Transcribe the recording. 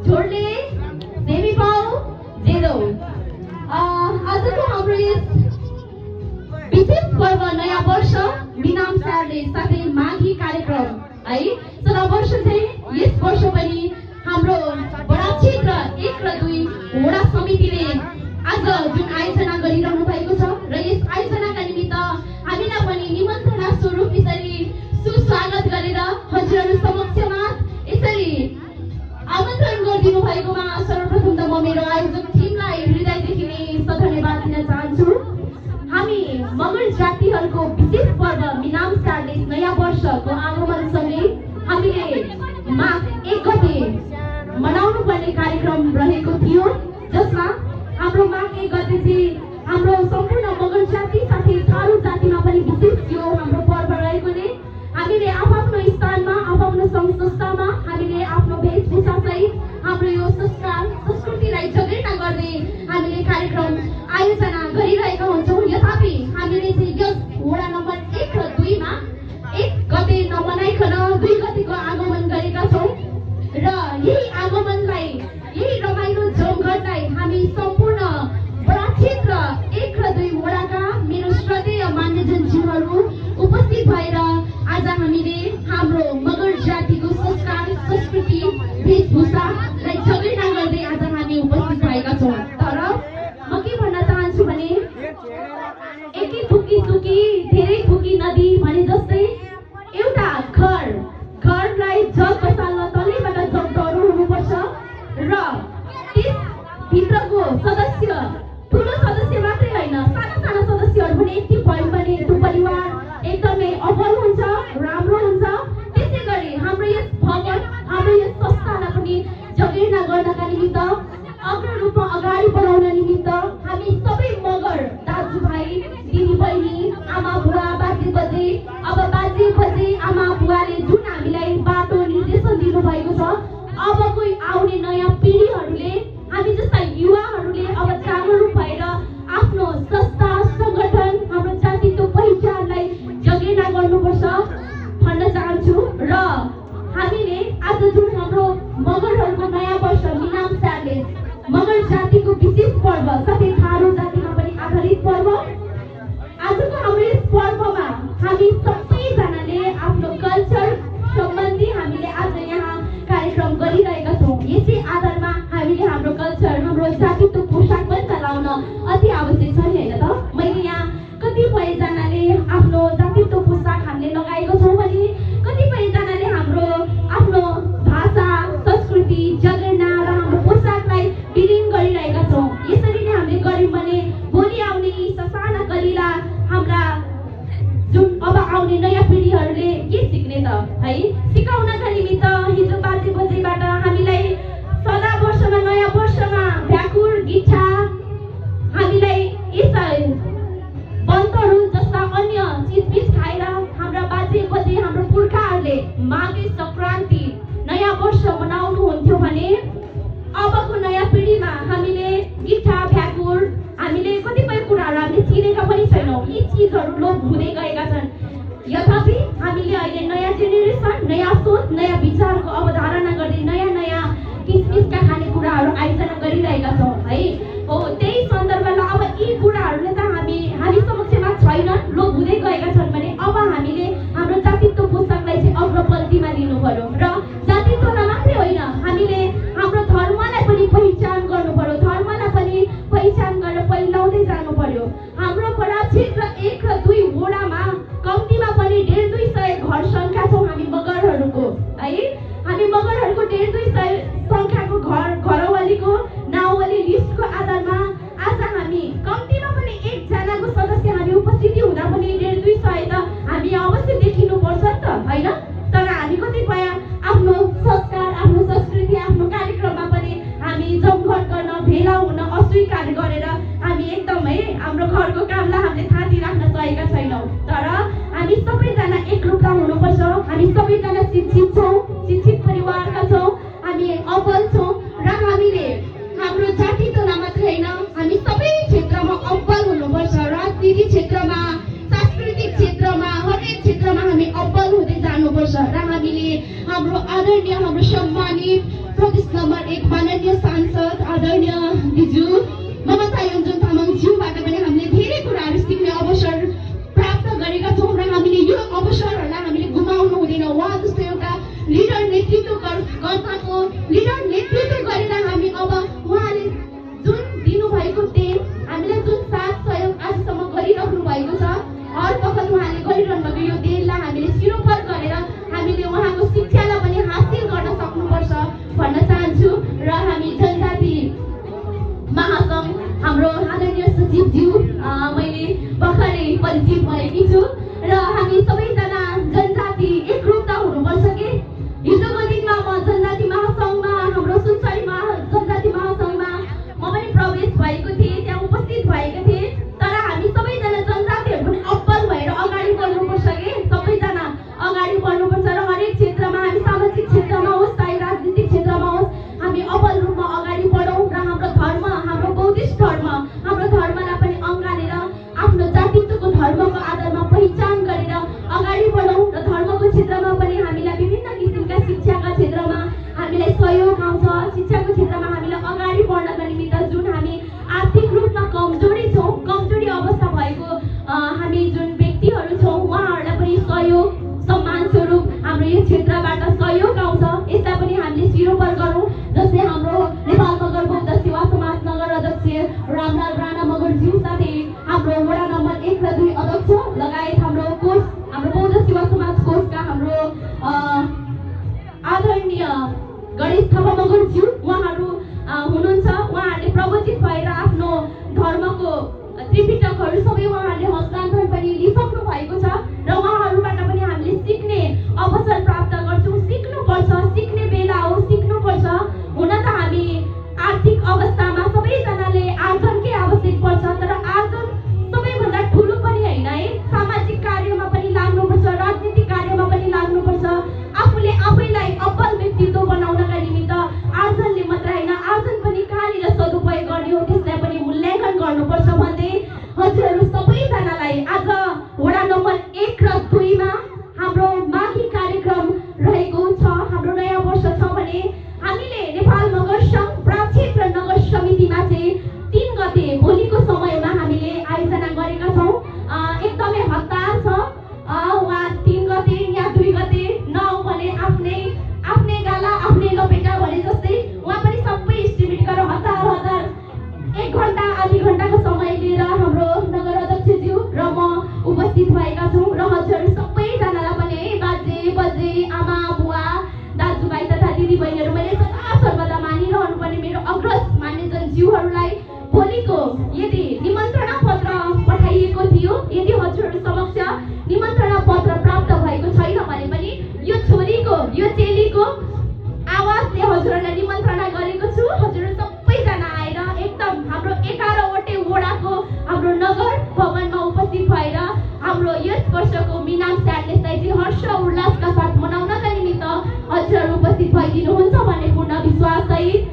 झोडले देवीपाउ जेदो आजको हाम्रो यस विशेष पर्व नयाँ वर्ष मिनाम स्यारले साथै माघी कार्यक्रम है तर वर्ष चाहिँ यस वर्ष पनि हाम्रो बडा क्षेत्र 1 र 2 वडा समितिले आज जुन आयोजना गरिरहनु भएको छ र यस आयोजनाका निमित्त हामीलाई पनि निमन्त्रणा स्वरूप यसरी सुस्वागत गरेर हजुरहरू समक्षमा यसरी आमन्त्रण गरिदिनु भएकोमा सर्वप्रथम त म मेरो आयोजक टिमलाई हृदयदेखि नै धन्यवाद दिन चाहन्छु। हामी मगर जातिहरूको विशेष पर्व मिनाम स्यारले नयाँ वर्षको आगमनसँगै हामीले माघ 1 गते मनाउनु पर्ने कार्यक्रम रहेको थियो जसमा हाम्रो माघ 1 गते चाहिँ हाम्रो सम्पूर्ण मगर जाति साथै थारू जातिमा पनि विशेष यो हाम्रो पर्व रहेकोले हामीले आफ्नो स्थानमा आफ्नो संस्थामा हामीले आफ्नो वेशभूषा सहित हाम्रो यो संस्कार संस्कृतिलाई जगेर्ना गर्दै हामीले कार्यक्रम आयोजना गरिरहेका हुन्छौँ। यथापि हामीले चाहिँ यस वडा नम्बर 1 र 2 मा 1 गते नमनाइकन 2 गतेको आगमन गरेका छौँ र यही आगमनलाई यही रमाइलो जमघटलाई हामी सम्पूर्ण वडा क्षेत्र 1 र 2 वडाका मेरो श्रद्धेय मान्यजनज्यूहरू उपस्थित भएर आज हामीले हाम्रो मगर जातिको संस्कार संस्कृति वेशभूषालाई जगेर्ना गर्दै आज हामी उपस्थित भएका छौँ। तर म के भन्न चाहन्छु भने एकै थुकी सुकी धेरै थुकी नदी भने जस्तै एउटा घरलाई जग बसाल्न तलैबाट जग डरो हुनुपर्छ र त्यस भित्रको सदस्य ठुलो सदस्य मात्रै होइन साना साना सदस्यहरू पनि यति भयो भने त्यो परिवार एकदमै अफल हुन्छ राम्रो हुन्छ। त्यसै गरी हाम्रो यस भवन हाम्रो यस संस्थालाई पनि जगेर्ना गर्नका निमित्त अग्र रूपमा अगाडि बढाउन निमित्त हामी सबै मगर दाजुभाइ दिदीबहिनी आमा बुवा बाजे बजे अब बाजे बजे आमा बुवाले जुन हामीलाई बाटो निर्देशन दिनुभएको छ अबको आउने नयाँ पिँढीहरूले हामी जस्ता युवाहरूले अब जागरुक भएर आफ्नो संस्था सङ्गठन हाम्रो जातिको पहिचानलाई जगेर्ना गर्नुपर्छ भन्न चाहन्छु। र हामीले आज जुन हाम्रो मगरहरूको नयाँ वर्ष मिनाम स्यारले मगर जातिको विशेष पर्व साथै थारू जातिमा पनि आधारित पर्व आजको हाम्रो यस पर्वमा हामी सबैजनाले आफ्नो कल्चर सम्बन्धी हामीले आज यहाँ कार्यक्रम गरिरहेका छौँ। यसै आधारमा हामीले हाम्रो कल्चर हाम्रो जातित्व पोसाक पनि त लाउन अति आवश्यक छ नि होइन त। मैले यहाँ कतिपयजनाले आफ्नो जातित्व पोसाक हामीले लगाएको छौँ भने कतिपयजनाले हाम्रो आफ्नो भाषा संस्कृति जगेर्ना र हाम्रो पोसाकलाई विलीन गरिरहेका छौँ। यसरी नै हामीले गऱ्यौँ भने भोलि आउने यी ससाना कलिला हाम्रा जुन अब आउने नयाँ पिँढीहरूले के सिक्ने त है सिकाउनका निमित्त हिजो बाजे बजेबाट हामीलाई सदा वर्षमा नयाँ वर्षमा भ्याकुर गिट्ठा हामीलाई यस्ता बन्तहरू जस्ता अन्य चिजबिज खाएर हाम्रा बाजे बजे हाम्रो पुर्खाहरूले माघे सङ्क्रान्ति नयाँ वर्ष मनाउनु हुन्थ्यो भने अबको नयाँ पिँढीमा हामीले गिट्ठा भ्याकुर हामीले कतिपय कुराहरू हामीले चिनेका पनि छैनौँ। यी चिजहरू लोप हुँदै गएका छन्। यथापि हामीले अहिले नयाँ जेनेरेसन नयाँ सोच नयाँ विचारको अवधारणा गर्दै नयाँ नयाँ किसिमका खानेकुराहरू आयोजना गरिरहेका छौँ है। हो त्यही सन्दर्भमा अब यी कुराहरूले त हामी समक्षमा छैनन् लोप हुँदै गएका छन् भने अब हामीले हाम्रो जातित्व पोसाकलाई चाहिँ अग्रपन्थीमा लिनु पर्यो र जातित्वलाई मात्रै होइन हामीले हाम्रो धर्मलाई पनि पहिचान गर्नु पर्यो धर्मलाई पनि पहिचान गरेर पहिलाउँदै जानु पर्यो। हाम्रो वडा क्षेत्र 1 र 2 वडामा कम्तीमा पनि 150-200 घर सङ्ख्या छौँ हामी मगरहरूको है। हामी मगरहरूको 150-200 सङ्ख्याको घरवालीको नाउँवाली लिस्टको आधारमा आज हामी कम्तीमा पनि एकजनाको सदस्य हामी उपस्थिति हुँदा पनि 150-200 त हामी अवश्य देखिनुपर्छ नि त होइन। तर हामी कतिपय आफ्नो संस्कार आफ्नो संस्कृति आफ्नो कार्यक्रममा पनि हामी जमघट गर्न भेला हुन अस्वीकार गरेर हामी एकदमै हाम्रो घरको कामलाई हामीले थाती राख्न सकेका छैनौँ। तर हामी सबैजना एकरूपता हुनुपर्छ। हामी सबैजना शिक्षित छौँ शिक्षित परिवारका छौँ हामी अब्बल छौँ र हामीले हाम्रो जातित्वमा मात्रै होइन हामी सबै क्षेत्रमा अब्बल हुनुपर्छ। राजनीति क्षेत्रमा सांस्कृतिक क्षेत्रमा हरेक क्षेत्रमा हामी अब्बल हुँदै जानुपर्छ र हामीले हाम्रो आदरणीय हाम्रो सम्मानित प्रदेश नम्बर 1 दिजु ममता योन्जन तामाङज्यूबाट पनि हामीले धेरै कुराहरू सिक्ने अवसर प्राप्त गरेका छौँ र हामीले यो अवसरहरूलाई हामीले गुमाउनु हुँदैन। उहाँ जस्तो एउटा लिडर नेतृत्वकर्ताको लिडर नेतृत्व गरेर हामी अब उहाँले जुन दिनुभएको देन हामीलाई जुन साथ सहयोग आजसम्म गरिराख्नु भएको छ, हर वखत उहाँले गरिरहनु भएको यो देनलाई हामीले सिरोपर गरेर हामीले उहाँको शिक्षालाई पनि हासिल गर्न सक्नुपर्छ भन्न चाहन्छु। र हामी जनजाति महासङ्घ हाम्रो आदरणीय सचिवज्यू मैले भर्खरै परिचित भएकी छु र हामी सबैजना जनजाति एकरूपता हुनुपर्छ कि हिजोको दिनमा म जनजाति महासङ्घमा हाम्रो सुनसरीमा जनजाति महासङ्घमा म पनि प्रवेश भएको थिएँ, त्यहाँ उपस्थित भएको थिएँ। तर हामी सबैजना जनजातिहरू पनि अब्बल भएर अगाडि बढ्नुपर्छ कि सबैजना अगाडि बढ्नुपर्छ र हरेक क्षेत्रमा हामी सामाजिक क्षेत्रमा होस् चाहे राजनीतिक क्षेत्रमा होस् हामी अब्बल रूपमा अगाडि बढौँ र हाम्रो धर्म हाम्रो बौद्धिस्ट धर्म हाम्रो धर्मलाई पनि अँगालेर आफ्नो जातित्वको धर्मको आधारमा पहिचान गरेर अगाडि बढौँ र धर्मको क्षेत्रमा पनि हामीलाई विभिन्न किसिमका शिक्षाका क्षेत्रमा हामीलाई सहयोग आउँछ। शिक्षाको क्षेत्रमा हामीलाई अगाडि बढ्नका निमित्त जुन हामी आर्थिक रूपमा कमजोरी छौँ, कमजोरी अवस्था भएको हामी जुन व्यक्तिहरू छौँ उहाँहरूलाई पनि सहयोग सम्मान स्वरूप हाम्रो यो क्षेत्रबाट सहयोग आउँछ। यसलाई पनि हामीले सिरोपर गरौँ। जस्तै हाम्रो नेपाल मगर बौद्ध सेवा समाज नगर अध्यक्ष रामलाल राणा मगरज्यू साथै हाम्रो वडा नम्बर 1 र 2 अध्यक्ष लगायत हाम्रो कोष हाम्रो बौद्ध सेवा समाज कोषका हाम्रो आदरणीय गणेश थापा मगरज्यू उहाँहरू हुनुहुन्छ। उहाँहरूले प्रवचित भएर आफ्नो धर्मको त्रिपिटकहरू सबै उहाँहरूले हस्तान्तरण पनि लिइसक्नु भएको छ र उहाँहरूबाट पनि हामीले सिक्ने अवसर प्राप्त गर्छौँ। सिक्नुपर्छ, सिक्ने बेला हो, सिक्नुपर्छ। हुन त हामी आर्थिक अवस्थामा सबैजनाले आर्जनकै आवश्यक पर्छ, तर आर्जन सबैभन्दा ठुलो पनि होइन है। सामाजिक कार्यमा पनि लाग्नुपर्छ, राजनीतिक कार्यमा पनि लाग्नुपर्छ। आफूले आफैलाई अब्बल व्यक्तित्व बनाउनका निमित्त आर्जनले मात्र होइन, आर्जन पनि कहाँनिर सदुपयोग गर्ने हो त्यसलाई पनि मूल्याङ्कन गर्नुपर्छ भन्दै हजुरहरू सबैजनालाई आज वडा नम्बर 1 र 2 मा हाम्रो माघी कार्यक्रम रहेको छ। हाम्रो नयाँ वर्ष छ भने हामीले नेपाल मगर सङ्घ प्राक्षेत्र नगर समितिमा चाहिँ 3 गते भोलिको समयमा हामीले आयोजना गरेका छौँ। एकदमै हतार छ उहाँ 3 गते या 2 गते नआउ भने आफ्नै गाला आफ्नै लपेटा भने जस्तै उहाँ पनि सबै इस्टिमेट गरेर हतार 1 घन्टा आधी घन्टाको समय लिएर हाम्रो नगर अध्यक्षज्यू र म उपस्थित भएका छौँ र हजुरहरू सबैजनालाई पनि है बाजे बजे आमा बुवा दाजुभाइ तथा दिदीबहिनीहरू मैले सदा सर्वदा मानिरहनु पर्ने मेरो अग्रज मान्यजनज्यूहरूलाई भोलिको यदि निमन्त्रणा पत्र पठाइएको थियो, यदि हजुरहरू समक्ष निमन्त्रणा पत्र प्राप्त भएको छैन भने पनि यो छोरीको यो चेलीको आवाजले हजुरहरूलाई निमन्त्रणा गरेको छु। हजुरहरू सबैजना आएर एकदम हाम्रो 11वटै वडाको हाम्रो नगर भवनमा उपस्थित भएर हाम्रो यस वर्षको मिनाम स्याडनेसलाई चाहिँ हर्ष उल्लासका साथ मनाउनका निमित्त हजुरहरू उपस्थित भइदिनुहुन्छ भन्ने पूर्ण विश्वास सहित